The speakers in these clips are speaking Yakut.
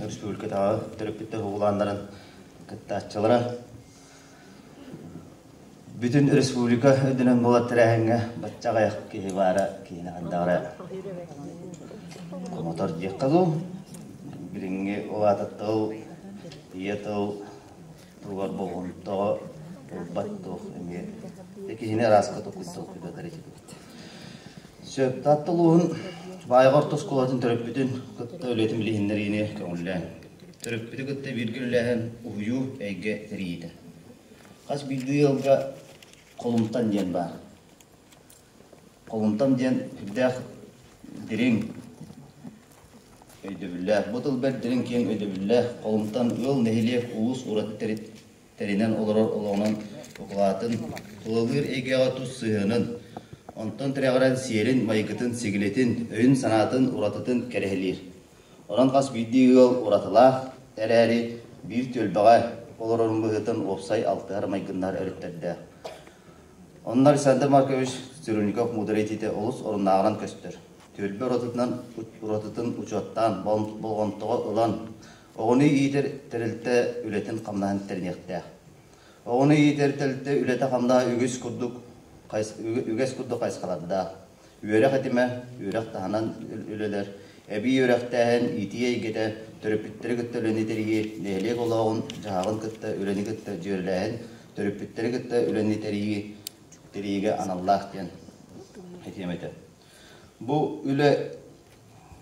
Республикатааҕы төрөппүттэр уһулааннарын кыттааччылара бүтүн республика үрдүнэн буолар тэрээһиҥҥэ бачча аҕыйах киһи баара киһини хайдаҕара хомотор диэххэ дуу билиҥҥи улаата тыл ийэ тыл тугар болҕомтоҕо ылбат туох эмиэ киһини арааска толкуйдатар ити Сөп Таатта улууһун Баайаҕа орто оскуолатын төрөппүтүн кытта үлэтин билиһиннэриини көҥүллээн. Төрөппүтү кытта бииргэ үлэлээһин уһуйуу эйгэ тэрийиитэ. Хас биирдии ыалга холумтан диэн баар. Холумтан диэн сүрдээх дириҥ өйдөбүллээх. Бу тыл бэрт дириҥ киэҥ өйдөбүллээх. Холумтан ыал, нэһилиэк, улуус ураты тэрит тэринэн олорор олоҕунан укулаатын, тулалыыр эйгэҕэ тус сыһыанын, онтон тирэҕирэн сиэрин, майгытын, сигилитин, өйүн-санаатын уратытын кэрэһилиир. Онон хас биирдии ыал уратылаах эрээри, биир түөлбэҕэ олорорун быһыытын уопсай алтыһар майгыннар өрүттэрдээх. Онно Александр Маркович Цирюльников муударай этиитэ олус оруннааҕынан көстөр. Түөлбэ уратытынан уратытын учуоттаан, болҕомтоҕо ылан, Оҕону иитэр тэрилтэ үлэтин-хамнаһын тэриниэхтээх. Оҕону иитэр тэрилтэ үлэтэ-хамнаһа үгүс курдук үгэс курдук хайысхалардаах. Үөрэх этимэ, үөрэх таһынан үлэлэр, эбии үөрэхтээһин, иитии эйгэтэ, төрөппүттэри кытта үлэни тэрийии, нэһилиэк олоҕун, дьаһаҕын кытта үлэни кытта дьүөрэлээһин, төрөппүттэри кытта үлэни тэрийии, тэрийиигэ аналлаах диэн этиэм этэ. Бу үлэ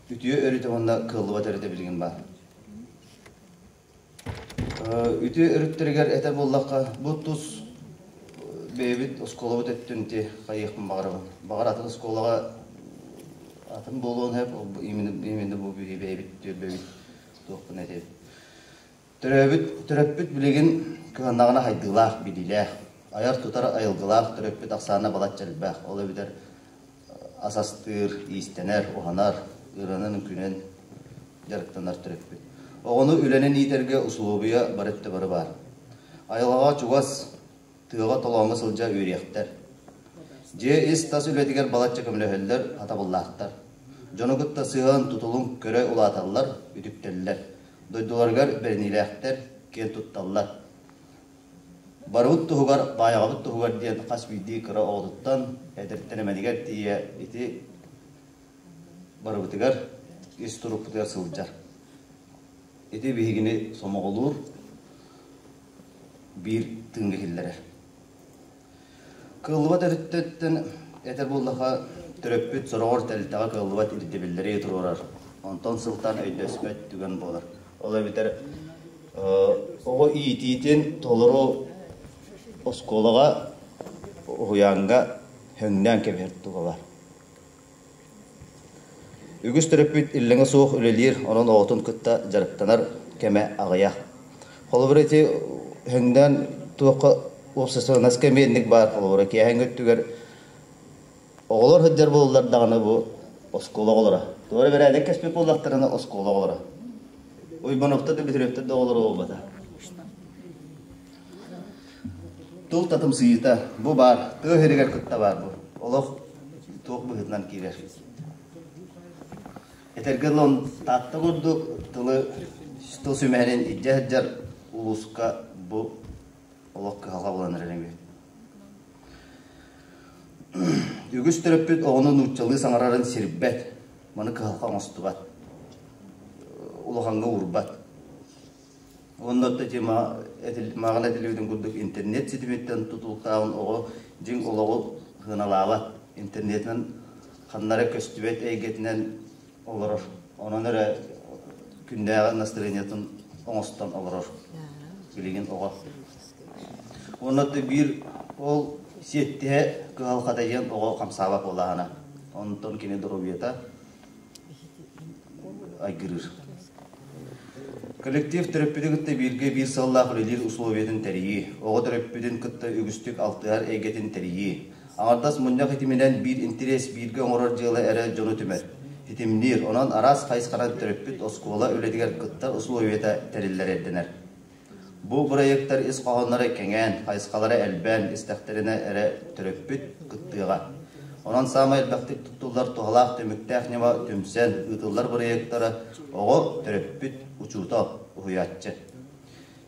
үтүө өрүтэ уонна кыаллыбат өрүтэ билигин баар. Үтүө өрүттэригэр этэр буоллахха, бу тус бэйэбит оскуолабыт өттүн ити хайыахпын баҕарабын. Баҕар атын оскуолаҕа атын буолуон сөп, именно, именно бу бэйэбит түөлбэбит туохпун этэбит. Төрөөбүт, төрөппүт билигин кыһаннаҕына хайдыылаах, билиилээх, айар-тутар айылгылаах төрөппүт ахсаана балачча элбэх. Ол эбэтэр ас астыыр, иистэнэр, уһанар, ырыанан-үҥкүүнэн дьарыктанар төрөппүт. Оҕону үлэнэн иитэргэ усулуобуйа бары өттө бары баар. Айылҕаҕа чугас, тыаҕа толооҥҥо сылдьа үөрүйэхтэр. Дьиэ ис-тас үлэтигэр балачча көмөлөһөллөр, сатабыллаахтар. Дьону кытта сыһыан тутулун көрө улааталлар, үтүктэллэр. Дойдуларыгар бэриниилээхтэр, киэн тутталлар. Барыбыт туһугар, баайаҕабыт туһугар диэн хас биирдии кыра оҕотуттан, эдэртэн эмэнигэр тиийэ ити барыбытыгар ис турукпутугар сылдьар. Ити биһигини сомоҕолуур, биир тыыҥҥа киллэрэр. Кыаллыбат өрүттэн этэр буоллахха, төрөппүт сороҕор тэрилтэҕэ кыаллыбат ирдэбиллэри туруорар, онтон сылтаан өйдөспөт түгэн буолар. Ол эбэтэр оҕо иитиитин толору оскуолаҕа, уһуйааҥҥа хөҥнөөн кэбиһэр туһа баар. Үгүс төрөппүт иллэҥэ суох үлэлиир, онон оҕотун кытта дьарыктанар кэмэ аҕыйах. Холобур, ити өҥнөөн туохха уопсастыбаннаска эмиэ инник баар холобура киэһээҥҥи өттүгэр оҕолор сылдьар буоллар даҕаны бу оскуола оҕолоро. Туора бэрээдэк кэспит буоллахтарына оскуола оҕолоро. Уйбановтар да Бөтүрүөптэр да оҕолоро буолбата. Тыл татымсыйыыта бу баар, тыа сиригэр кытта баар бу. Олох туох быһыытынан киирэр. Этэргэ дылы Таатта курдук тылы тыл сүмэһинин илдьэ сылдьар улууска бу олох кыһалҕа буолан эрэр эбит. Үгүс төрөппүт оҕону нууччалыы саҥарарын сирбэт, маны кыһалҕа оҥостубат, улахаҥҥа уурбат. Уонна мааҕын этиллибитин курдук интернет ситимиттэн тутулуктааҕын оҕо дьиҥ олоҕу сыаналаабат, интернетинэн ханна эрэ көстүбэт эйгэтинэн олорор. Онон эрэ күннээҕи настроениетын оҥостон олорор билигин оҕо. Уонна биир ол сиэттиһэ кыһалҕата диэн оҕо хамсаабат буоллаҕына, онтон кини доруобуйата айгырыыр. Коллектив төрөппүтү кытта бииргэ биир сыаллаах үлэлиир условиятын тэрийии, оҕо төрөппүтүн кытта үгүстүк алтыһар эйгэтин тэрийии, аҥардас мунньах итиминэн биир интэриэс бииргэ оҥорор дьыала эрэ дьону түмэр, ситимниир, онон араас хайысханан төрөппүт оскуола үлэтигэр кыттар условията тэриллэр ирдэнэр. Бу бырайыактар ис хоһоонноро кэҥээн, хайысхалара элбээн истэхтэринэ эрэ төрөппүт кыттыаҕа. Онон саамай элбэхтик туттуллар туһалаах түмүктээх ньыма түмсэн ыытыллар бырайыактара оҕо, төрөппүт, учуутал, уһуйааччы.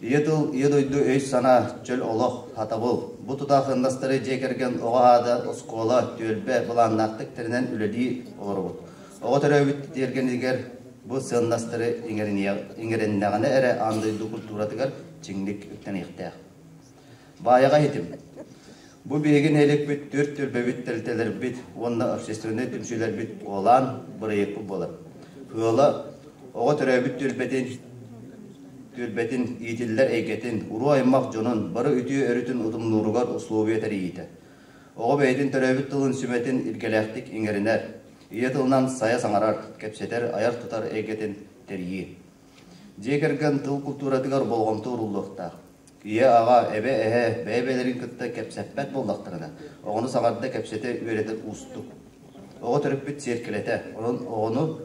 Ийэ тыл, ийэ дойду өй-санаа, чөл олох, сатабыл. Бу тутаах сыаннастары дьиэ кэргэн, оҕо аада, оскуола, түөлбэ былааннаахтык тэринэн үлэлии олоробут. Оҕо төрөөбүт тиэргэнигэр бу сыаннастары иҥэриннэҕинэ эрэ аан дойду культуратыгар чиҥник үктэниэхтээх. Баайаҕа иһитим. Бу биһиги нэһилиэкпит түөрт түөлбэбит тэрилтэлэрбит уонна общественнай түмсүүлэрбит уолаан бырайыакпыт буолар. Ыала оҕо төрөөбүт түөлбэтин түөлбэтин иитиллэр эйгэтин, уруу-аймах дьонун бары үтүө өрүтүн утумнууругар условия тэрийиитэ. Оҕо бэйэтин төрөөбүт тылын сүмэтин илгэлээхтик иҥэринэр, ийэ тылынан сайа саҥарар, кэпсэтэр, айар-тутар эйгэтин тэрийии. Дьиэ кэргэн тыл култууратыгар болҕомто ууруллуохтаах. Ийэ-аҕа, эбэ-эһэ бэйэ-бэйэлэрин кытта кэпсэппэт буоллахтарына, оҕону саҥарда кэпсэтэ үөрэтэр уустук. Оҕо төрөппүт сиэркилэтэ, онон оҕону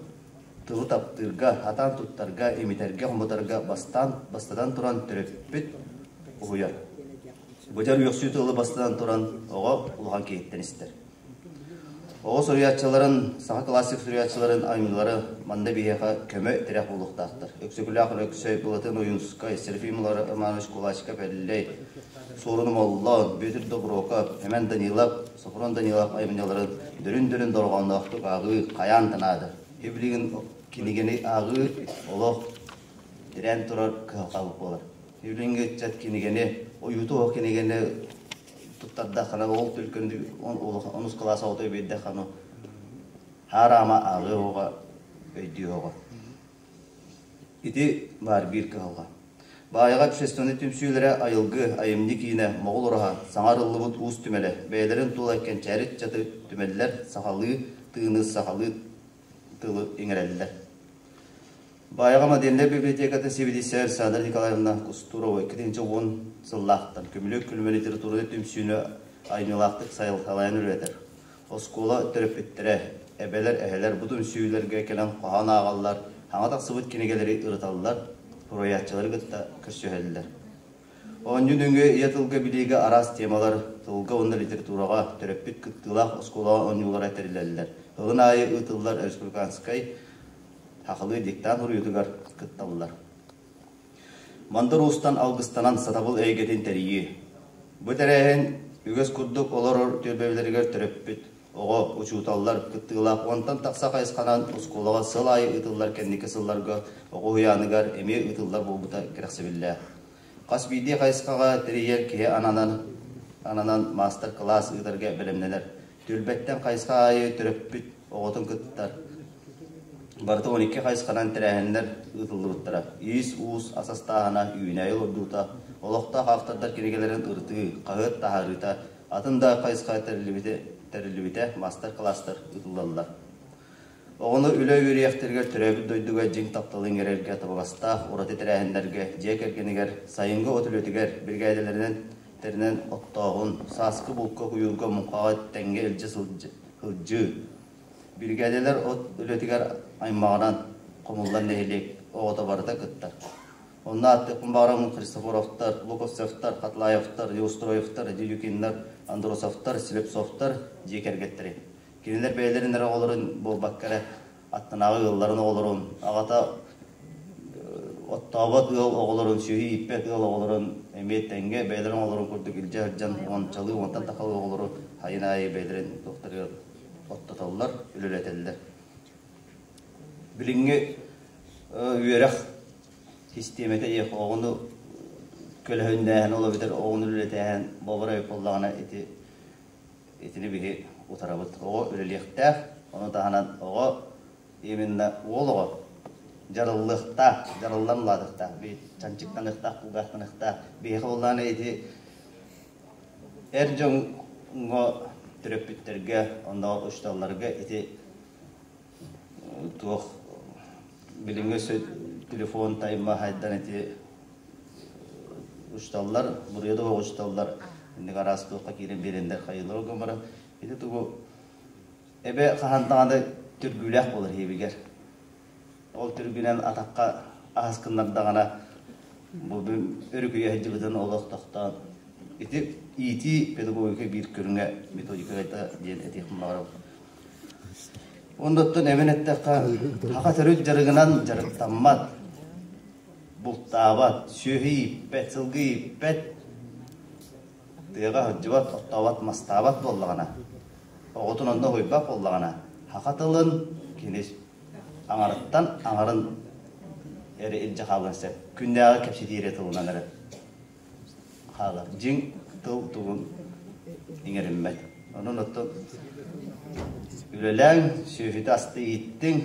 тылы таптыырга, сатаан туттарга, имитэргэ, хомоторго бастаан, бастатан туран төрөппүт уһуйар. Быдьар үөхсүү тылы бастатан туран оҕо улахан киһиттэн истэр. Оҕо суруйааччыларын, саха классик суруйааччыларын айымньылара манна биһиэхэ көмө-тирэх буолуохтаахтар. Өксөкүлээх Өлөксөй, Былатын Ойуунускай, Серафим Романович Кулачиков-Эллэй, Суорун Омоллоон, Бүөтүр Добруокап, Эмэн Данилов, Софрон Данилов айымньыларын дөрүн-дөрүн дорҕоонноохтук ааҕыы хайаан да наада. Билигин кинигэни ааҕыы олох тирээн турар кыһалҕабыт буолар. Билиҥҥи ыччат кинигэни, ойуута суох кинигэни туттардаххына ол түлкүн онус кылаас оҕото биэрдэххэ хаараама ааҕыы оҕо өйдүү оҕо. Ити баар биир кыһалҕа. Баайаҕа общественнай түмсүүлэрэ айылгы, айымньы киинэ, Моҕол ураһа, саҥа арыллыбыт уус түмэлэ, бэйэлэрин тула кэнчээри ыччаты түмэллэр, сахалыы тыыны, сахалыы тылы иҥэрэллэр. Баайаҕа модельнай библиотеката сэбиэдиссэйэ Александра Николаевна Кустурова 2010 сыллаахтан Көмүлүөк күлүмэ литературнай түмсүүнү айымньылаахтык сайылхалайан үлэлэтэр. Оскуола төрөппүттэрэ, эбэлэр, эһэлэр бу түмсүүлэргэ кэлэн хоһоон ааҕаллар, саҥа тахсыбыт кинигэлэри ырыталлар, суруйааччылары кытта көрсүһэллэр. Оонньуу нөҥүө ийэ тылга билиигэ араас темалар, тылга уонна литератураҕа төрөппүт кыттыылаах оскуолаҕа оонньуулара тэриллэллэр. Сылын аайы ыытыллар республиканскай Сахалыы диктант уруйутугар кытталлар. Мандар Уустан алгыстанан сатабыл эйгэтин тэрийии. Бу тэрээһин үгэс курдук олорор түөлбэлэригэр төрөппүт, оҕо, учууталлар кыттыылаах уонтан тахса хайысханан оскуолаҕа сыл аайы ыытыллар кэнники сылларга оҕо уһуйааныгар эмиэ ыытыллар буолбута кэрэхсэбиллээх. Хас биирдии хайысхаҕа тэрийэр киһи ананан, ананан маастар-кылаас ыытарга бэлэмнэнэр. Түөлбэттэн хайысха аайы төрөппүт оҕотун кыттар. Барыта 12 хайысханан тэрээһиннэр ыытыллыбыттара. Иис-уус, ас астааһына, үүнээйи олордуута, олохтоох автордар кинигэлэрин ырытыы, хаһыат таһаарыыта, атын да хайысха тэриллибитэ, тэриллибитэ маастар-кылаастар ыытыллаллар. Оҕону үлэ үөрүйэхтэригэр төрөөбүт дойдуга дьиҥ тапталы иҥэрэргэ табыгастаах ураты тэрээһиннэргэ дьиэ кэргэнигэр, сайыҥҥы от үлэтигэр биригээдэлэринэн тэринэн оттооһун, сааскы булка куйуурга муҥхаҕа тэҥҥэ илдьэ сылдьыы, биригээдэлэр от үлэтигэр аймаҕынан хомуллан нэһилиэк оҕото барыта кыттар. Онно ааттыахпын баҕарабын Христофоровтар, Луковцевтар, Хатлаевтар, Неустроевтар, Дедюкиннар, Андросовтар, Слепцовтар дьиэ кэргэттэрин. Кинилэр бэйэлэрин эрэ оҕолорун буолбакка эрэ, аттынааҕы ыалларын оҕолорун, аҕата оттообот ыал оҕолорун, сүөһү ииппэт ыал оҕолорун эмиэ тэҥҥэ бэйэлэрин оҕолорун курдук илдьэ сылдьан уончалыы, уонтан тахалыы оҕолору сайын аайы бэйэлэрин туохтарыгар оттотоллор, үлэлэтэллэр. Билиҥҥи үөрэх систиэмэтэ диэх оҕону көлөһүннээһин, ол эбэтэр оҕону үлэлэтээһин буолара буоллаҕына ити Итини биһи утарабыт. Оҕо үлэлиэхтээх, ону таһынан оҕо именно уол оҕо дьарыллыахтаах, дьарыллан улаатыахтаах, би чанчыктаныахтаах, кулгаахтаныахтаах. Биһиэхэ буоллаҕына ити эр дьоҥҥо төрөппүттэргэ, оннооҕор учууталларга ити туох билиҥҥи өссө телефон тайма хайдан ити учууталлар, буруйа да учууталлар инник араас туохха киирэн биэрэннэр хайыылар гымара ити тугу эбэ хаһан даҕаны түргүүлээх буолар иһибигэр. Ол түргүнэн атахха аһас гыннардаҕына бу өрүкүйэ сылдьыбытын олох тохтоон. Ити иитии педагогика биир көрүҥэ методиката диэн этиэхпин баҕарабын. Оннуттан эбэн эттэххэ, саха төрүт дьарыгынан дьарыктаммат, бултаабат, сүөһү ииппэт, сылгы ииппэт, тыаҕа сылдьыбат, оттообот, мастаабат буоллаҕына, оҕотун онно уһуйбат буоллаҕына, саха тылын кини аҥарыттан аҥарын эрэ илдьэ хаалыан сөп. Күннээҕи кэпсэтии эрэ тылынан эрэ хаалар. Дьиҥ тыл тугун иҥэриммэт. Онон оттон үлэлээҥ, сүөһүтэ асты ииттиҥ,